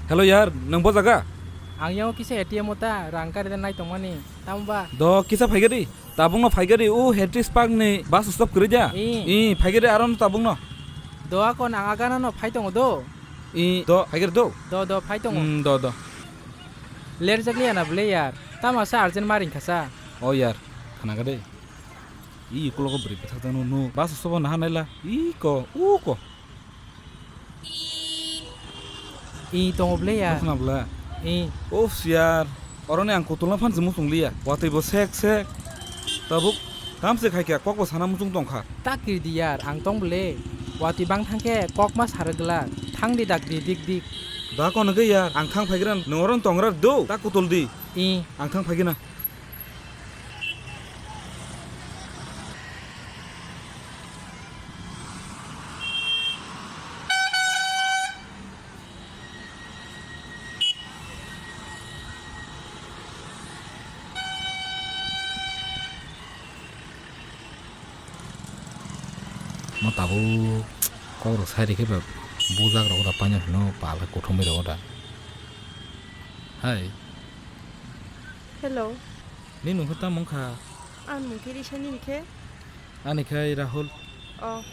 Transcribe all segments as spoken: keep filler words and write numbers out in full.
Hello yar, nwng bo jaga? Ang yang kisa A T M o ta rang kari da nai tongmani. Tamo ba? Do kisa phaigadi. Tabungno phaigadi, o Heritage Park ni bus stop kwrwi da? Ee. Ee, phaigadi arono tabungno. Do akon ang agana no phai tongo do. Ee, do, phaigadi do. Do, do, phai tongo. Hmm, do, do. Ler jak liya na bwle yar. Tamo sa urgent ma ring kha sa. O yar, khana gade. Ee, ukulok o bwrwi bwthak jano no. Bus stop o naha naila. Ee, ko, u ko. Ee, tongo bwle ya. Nokna bwle? Ee. Uff, yar. Oroni ang kutulna phan se muchung liya. Watwi bo sek sek. Tabuk tamse khai kha, kok bo sana muchung tong kha. Ta kir di yar, ang tong bwle. Watwi bang thang khe kok ma sarwk glak. Thang di dak di dik dik. Da kono khe yar, ang thang phai gra, nwng oro tong gra do, ta kutul di. Ee. Ang thang phai gina. Mo tabuk kok rok sai rikhe ba bujak rok da paina hino pal khe kuthumui rok da. Hai. Hello. Nini mung khe tamo wngkha? Ang mung khe Risa, nini khe? Ani khai Rahul. Oh.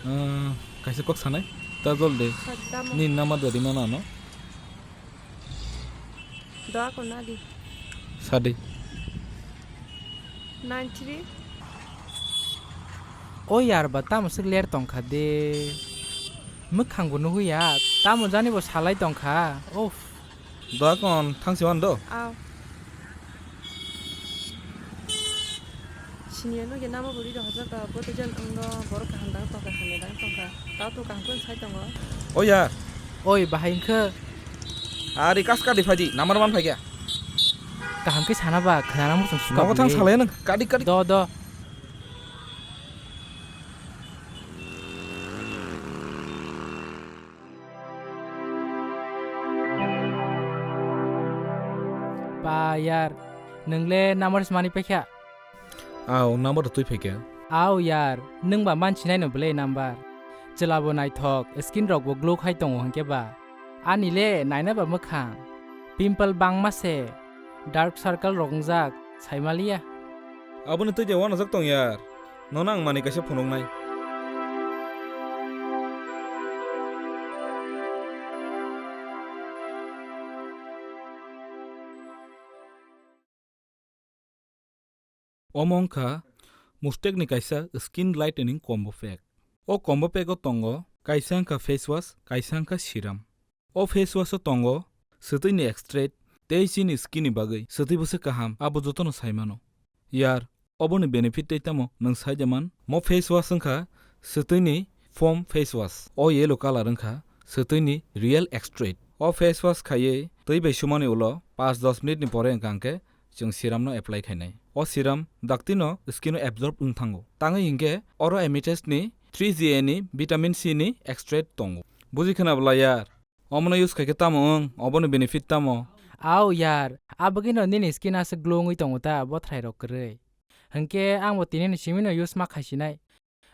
Ah, kaisa kok sanai. Ta jol de. Sat tamo. Nini nama dadi mana no? Doa ko nadi. Sadi. Nine three. O yar ba tamo swk ler tongkha de. Mwkhang bo nuhuya. Tamo jani bo salai tongkha. Uff. Doa kon thangsi wan do? Aw. Sini ano ge nama buri do hojak ka, bo to jan ang do borok kaham dang tongkha, hamya dang tongkha. Tao to kaham kun sai tongo. O ya. Oi, bahai wngkhe? Ari kas kadi phaidi, namar man phaikya. Kaham khe sana ba, khwnana muchung suka. Nogo thang bwle. Salai nang, kadi kadi. Do, do. Ba yar, nwng le number se manwi paikha? Aw, number to twi phaikha. Aw yar, nwng ba mansinai no bwle number. Chwla bo naithok, skin rok bo glow khai tongo hinkhe ba. Ani le naina ba mwkhang. Pimple bangma se, dark circle rok wngjak, saimaliya. Aboni twi de wanajak tong yar. Nono ang manwi kaisa phunuknai. Omo wngkha Mustek ni kaisa skin lightening combo pack. O combo pack o tongo kaisa wngkha face wash, kaisa wngkha serum. O face wash o tongo swtwi ni extract tei chini skin ni bagwi swtwi bwswk kaham, abo jotono sai mano. Yar, oboni benefit tei tamo nwng sai de man? Mo face wash wngkha swtwi ni foam face wash. O yellow colour wngkha swtwi ni real extract. O face wash khaiwi twi bai sumani ulo paanch dos minute ni pore wngkha hwnkhe chwng serum no apply khainai. O serum dakti no skin o absorb wng thango. Tangwi hinkhe oro Amethyst ni three G A ni vitamin C ni extract tongo. Buji khwna bwla yar. Omono use khaikhe tamo wng, oboni benefit tamo? Aw yar, abagwino nini skin aswk glow wngwi tongo ta, bothrai rok kwrwi. Hinkhe angbo tinini simino use ma khaisinai.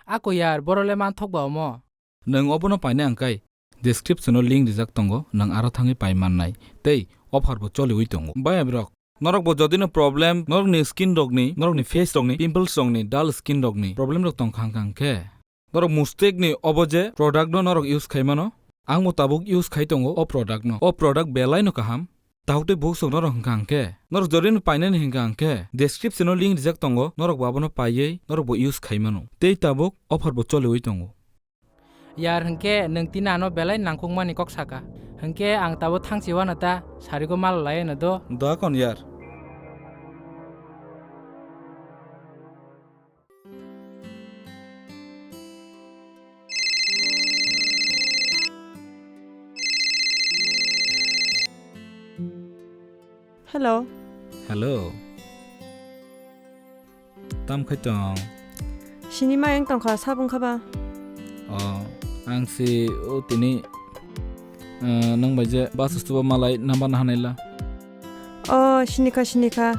Ako yar, borok le manthok ba omo. Nwng obono painai hwnkhe description o link rijak tongo, nwng aro thangwi pai mannai. Tei offer bo choliwi tongo. Bayam rok, norok bo jodi no problem, norokni skin rokni, norokni face rokni, pimples rokni, dull skin rokni problem rok tongkha hwnkha hwnkhe, norok Mustek ni obo je product no norok use khai mano, ang bo tabuk use khai tongo o product no. O product belai no kaham. Tabuk tei buksuk norok hwnkha hwnkhe, norok jodi no painani hwnkha hwnkhe, description o link rijak tongo, norok bo abono paiwi norok bo use khai mano. Tei tabuk offer bo choliwi tongo. Yar hwnkhe nwng tini ano belai nangkukmani kok saka. Hwnkhe ang tabuk thangsi uanw ta, sarigo mal laianw do. Doa kon yar. Hello. Hello. Tam khai tong? Sini ma eng tongkha, sabung khaba? O, ang si o tini, eh, nang bai je bus stop o malai number na hanaila. O, sinikha, sinikha.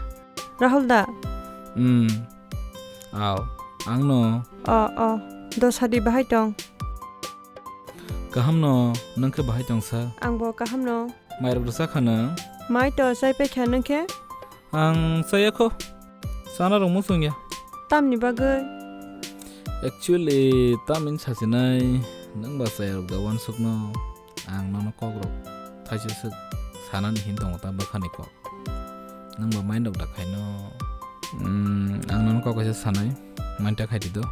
Rahul da? Hmm. Aw, ang no. O, o. Do sadi bahai tong? Kaham no, nwng khe bahai tong sa? Ang bo kaham no. Mairok rwsa kha nwng? Mai to, chai pai kha nwng khe? Ang chaya kho. Chana rok muchung ya. Tamni bagwi? Actually, tamni sasinai nwng ba chaya rok da uansuk no. Ang nono kok rok thaisa swk sanani hin tongo ta bwkhani kok. Nwng ba mind rok da khaino. Hmm, ang nono kok kaisa sanai. Mind ta khai di do.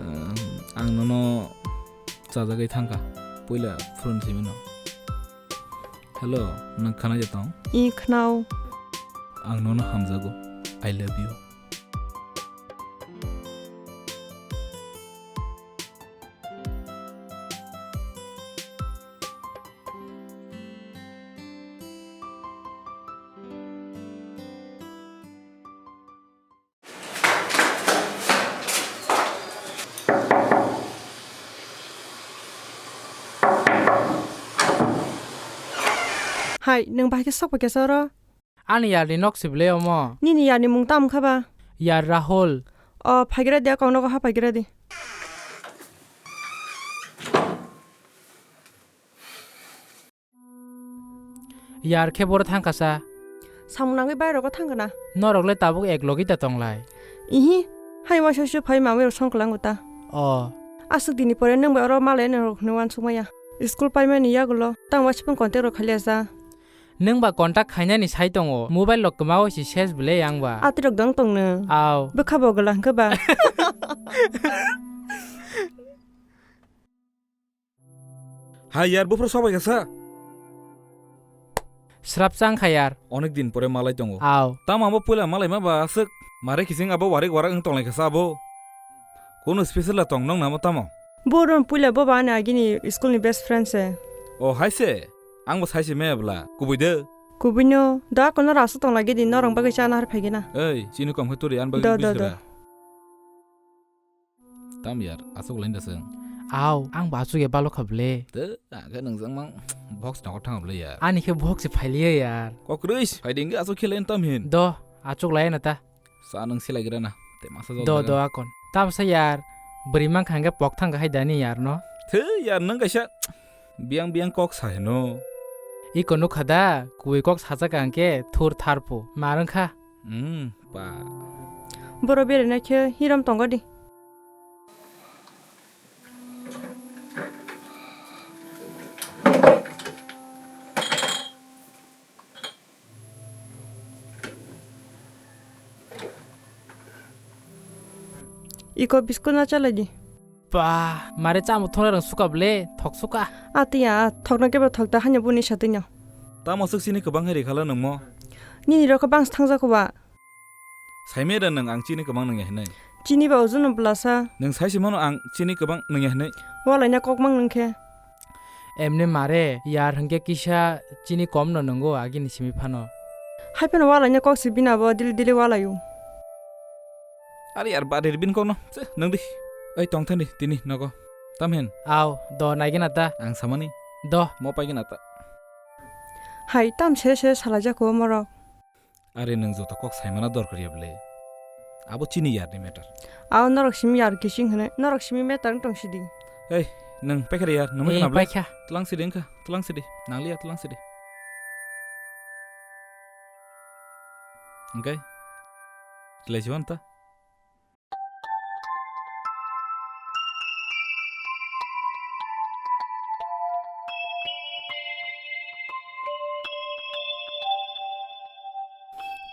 Ehm, ang nono chajagwi thangkha, puila phone simi no. Hello, nwng khna ya tong? I khnao. Ang nono hamjago. I love you. Hai, nwng bahai khe sok pai khe sa oro? Ani yarni nok si bwle omo. Nini yarni mung tamo kha ba? Yar Rahul. O, phaigra di, a kok nogo ha phaigra di. Yar khe boro thangkha sa. Samung nangwi bairogo thangkha na. Norok le tabuk ek logi da tonglai. Ihi, hai waisa su phai mangwi rok song kwlango ta. O. Aswk dini pore nwng bai oro malai nang rok hwnwi uansuk maya. School paimani yagulo tang waisa phone contact rok khaliya sa. Nwng ba contact khainani sai tongo. Mobile rok kwmao si ses bwle yang ba. Atwi rok dong tong nw. Aw. Bwkha bo gwla hwnkhe ba. Hai yar, buphuru sok bai kha sa? Srap chang kha yar. Onek din pore malai tongo. Aw. Tamo abo puila malai ma ba aswk? Mare kiching abo warik warak wng tonglai kha sa abo? Kunu special la tong nong namo tamo? Bo ron puila bo ba ani agini school ni best friend se. O hai se? Ang bo sai se me bwla. Kubui de? Kubui no. Da kono rasu tong lagi di norong bagwi chana har phai gina. Ei, chini kom khe turi an bagwi Do, do, do. Bisra. Tam yar, aswk lain da swng. Aw, ang bo aswk ya balo kha ble. Te, ang khe nwngjang mang box nokol thang ble yar. Ani khe box se phailiya yar. Kokrwi, phai ding aswk khe lain tam hin. Do, aswk lai na ta. Sa nwng silai gira na. Te masa jol Do, jaga. Do akon. Tam sa yar, bwrwi mang kha hwnkhe pok thang hai dani yar no. Te yar nwng kaisa biang biang kok sa heno. Iko nukha da, kui kok sajak ang khe thur thar pu. Mar wng kha. Hmm, pa. Boro bere na khe hiram tongo di. Iko biskut na chalai di. Ba, mare chamo thongrang suka ble, thok suka. Atiya, thokno kebo thokta hanya buni satino. Tamo swk chini kwbang hai rikhala nungmo? Nini rokho bangsa thangjak ba. Saimera nung ang chini kwbang nungya hinai. Chini ba ojono blasa. Nung saisi mano ang chini kwbang nungya hinai. Walaina kokmang nungkhe. Emne mare, yar hwnkhe kisa chini kom no nungo agini simi phano. Hai phano walaina kok si bina bo dili dili walaio. Are yar, bade ri bin kokno. Che, nang di. Ai, tong thani, tini, nogo. Tam hen? Aw, do, naigena ta. Ang samani. Do. Mo paigena ta. Hai, tam sere sere salai jako morok. Are, nang joto kok saimana dorkar ya ble. Abo chini yarni matter. Aw, norok simi yar kising hene. Norok simi matter wng tong sidi. Ei, nang paikha de yar, nang Eh, maikha na ble? Paikha. Tlang sidi wngkha, tlang sidi. Nangliya, tlang sidi. Hwnkhe? Khlai si manta?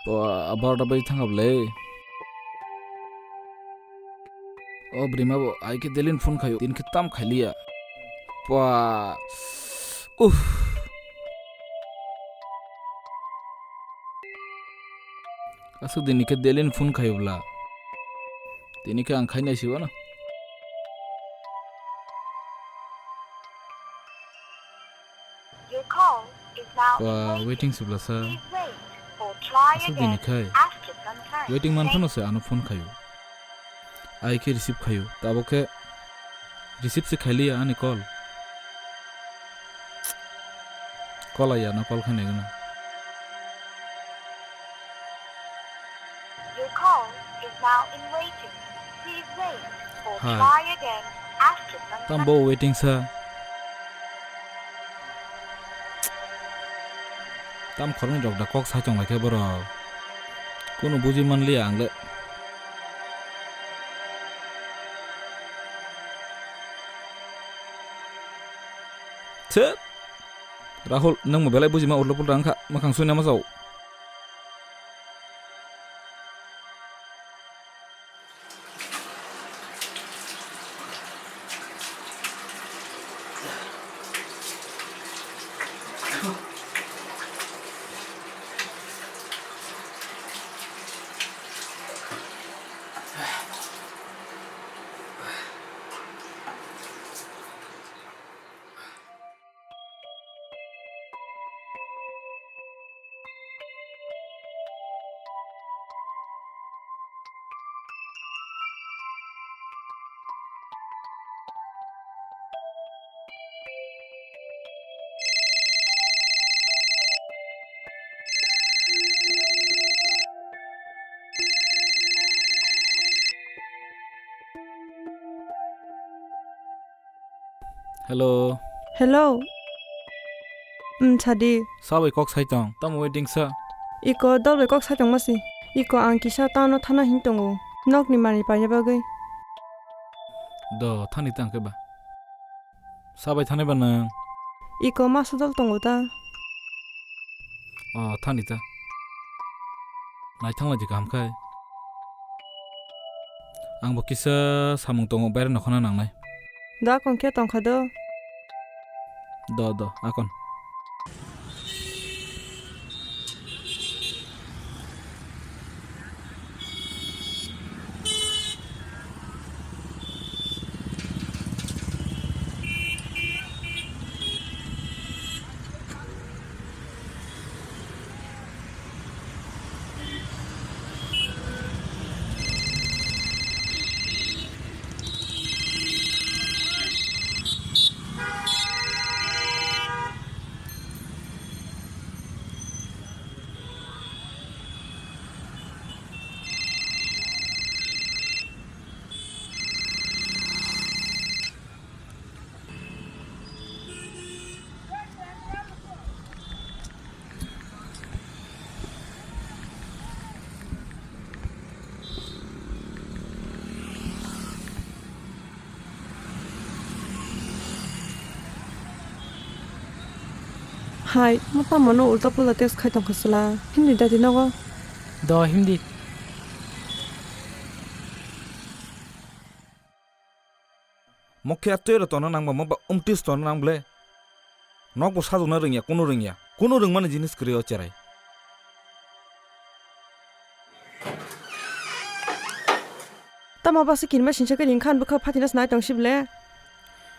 Ba, barota bai thangkha ble. O bwrwima bo ai khe delin phone khaio, tini khe tam khailiya. Ba, uff. Aswk dini khe delin phone khaio bwla. Tini khe ang khainai siwano. Your call is now in Ba, waiting. Waiting sibla sa. Please wait or try Aswk dini again khai. After some time. Waiting man phano se ano phone khaio. Ai khe receive khaio. Tabok khe receive se khailiya ani call. Call aiya no call khainai gana. Your call is now in waiting. Please wait or Hi. Try again Tam bo waiting sa. Tam khoroknwi rok da kok sai tong lai khe borok. Kunu buji man liya ang le. Thit. Rahul, nwng mo belai buji ma ulta pulta wngkha, mwkhang sui nama chao. Hello. Hello. Um, sadi. Sabai kok sai tong. Tamo waiting sa? Iko dol bai kok sai tong masi. Iko ang kisa town o thana hin tongo. Nok ni mani paina bagwi. Do, thani tang khe ba. Sabai thani ba nang? Iko masa dol tongo ta. O, thani ta. Naithang lai di kaham khai. Ang bo kisa samung tongo, baire nokhona nangnai. Da kon khe tongkha do. Do, do, akon. Hai, mo tamo no ulta pulta text khai tong kha sla. Hindi dadi nogo. Do hindi. Mokhe atwi ro tono nang ba mo ba umtis tono nang ble. Nok bo sajokna rwngya, kunu rwngya. Kunu rwngmani jinis kwrwi o cherai. Tamo bwswk kinma sinsa khe ring khan bwkha phatina se nai tong si ble.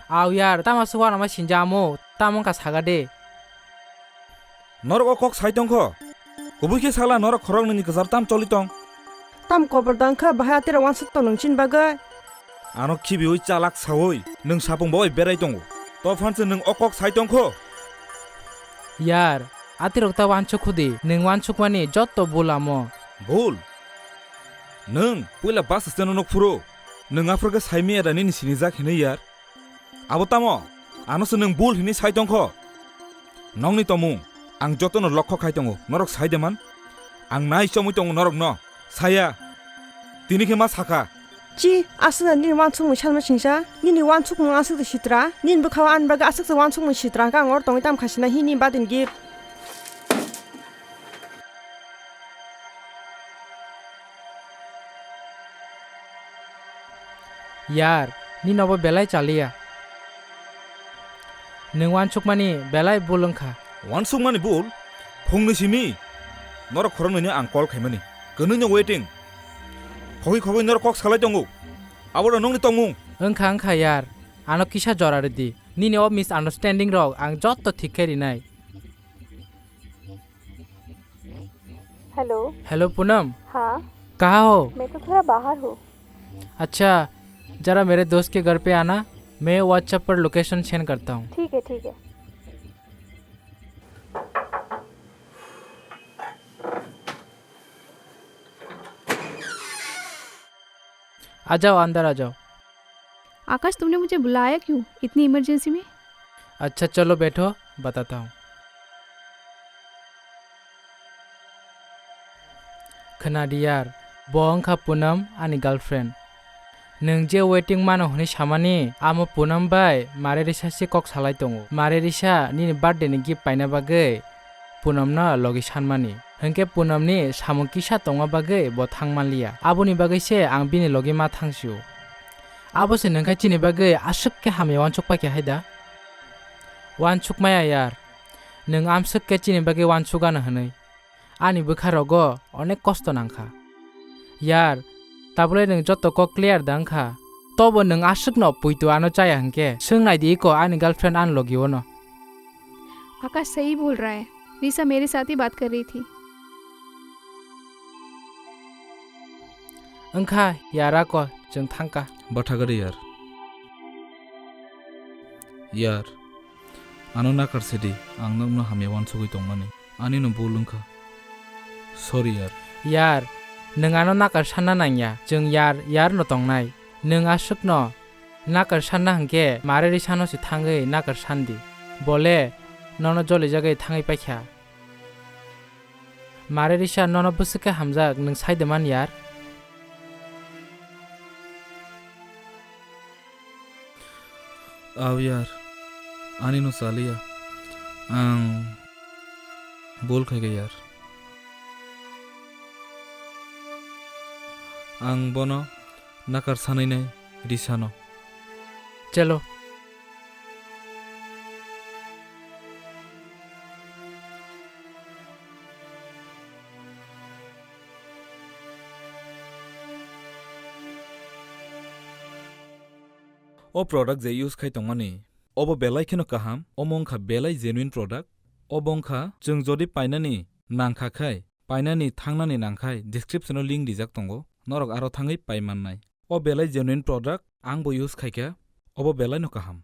Aw yar, tamo se uanama sinja amo, tamo wngkha saga de. Norok o kok sai tong kho? Kubui khe sala norok khorok nini kwchar tam choli tong? Tam kobor da wngkha, bahai atira uansuk tong nwng chini bagwi? Ano khibiui chalak saui nwng sapung bai berai tongo. To phan se nwng o kok sai tong kho? Yar, atirok ta uansuk khudi, nwng uansukmani jotto bul amo. Bul? Nwng puila bus stand o nuk phuru, nwng aphuru khe sai miya da nini sinijak hinwi yar? Abo tamo? Ano se nwng bul hinwi sai tong kho? Nokni tomung ang jotono lokho khai tongo, norok sai de man? Ang nai chomui tongo norokno, saya. Tini khe ma sakha. Chi, aswkno nini uansukmung salma singsa? Nini uansukmung aswk de sitra? Nini bwkhao ani bagwi aswk se uansukmung sitra hwnkhe ang oro tongwi tamo khasina hini badin gift. Yar, nini obo belai chaliya. Nwng uansukmani belai bul wngkha. Uansukmani bul? Phungni simi? Norok khoroknwini ang call khaimani. Kwnwino waiting. Khogwi khogwi norok kok salai tongo. Abono nokni tongmung. Wngkha, wngkha yar. Ano kisa jora rwdi. Nini o misunderstanding rok ang jotto thik khe rinai. Hello. Hello Poonam. हाँ। कहाँ हो? मैं तो थोड़ा बाहर हूँ। अच्छा, जरा मेरे दोस्त के घर पे आना, मैं WhatsApp पर लोकेशन सेंड करता हूँ। ठीक है, ठीक है। आ जाओ, अंदर आ जाओ। आकाश, तुमने मुझे बुलाया क्यों इतनी इमरजेंसी में? अच्छा, चलो बैठो, बताता हूँ। Khwnadi yar, bo wngkha Punam, ani girlfriend. Nwng je waiting mano hwnwi samani, amo Punam bai Mare Risa se kok salai tongo. Mare Risa nini birthday ni gift paina bagwi Punamno logi sanmani. Hwnkhe Punamni samung kisa tongma bagwi bo thang manliya. Aboni bagwi se ang bini logi ma thangsio. Abo se nwngkha chini bagwi aswk khe hamya uansuk paikha hai da? Uansuk maya yar. Nwng amswk khe chini bagwi uansuk ano hwnwi. Ani bwkha rogo onek kosto nangkha. Yar, tabole nwng joto kok clear da wngkha. Tobo nwng aswkno puitu ano chaya hwnkhe, swng naidi iko ani girlfriend ani logi ono. आकाश सही बोल रहा है, रिसा मेरे साथ ही बात कर रही थी। Wngkha, yar ako, chwng thangkha. Bathagari yar. Yar, ano nakar sidi, ang nokno hamya uansugwi tongmani. Ani no bul wngkha. Sorry yar. Yar, nwng ano nakar sanna nangya, chwng yar, yar no tongnai. Nwng aswkno nakar sanna hwnkhe Mare Risano se thangwi nakar sandi. Bole nono jolijagwi thangwi paikha. Mare Risa nono bwswk khe hamjak, nwng sai de man yar? Aw yar, ani no saliya. Ang bul khaikha yar. Ang bono nakar sanai nai Risano. Chalo. O product je use khai tongmani, obo belai kheno kaham, omo wngkha belai genuine product. Obo wngkha chwng jodi painani nangkha khai, painani thangnani nangkhai description o link rijak tongo, norok aro thangwi pai mannai. O belai genuine product, ang bo use khaikha, obo belai no kaham.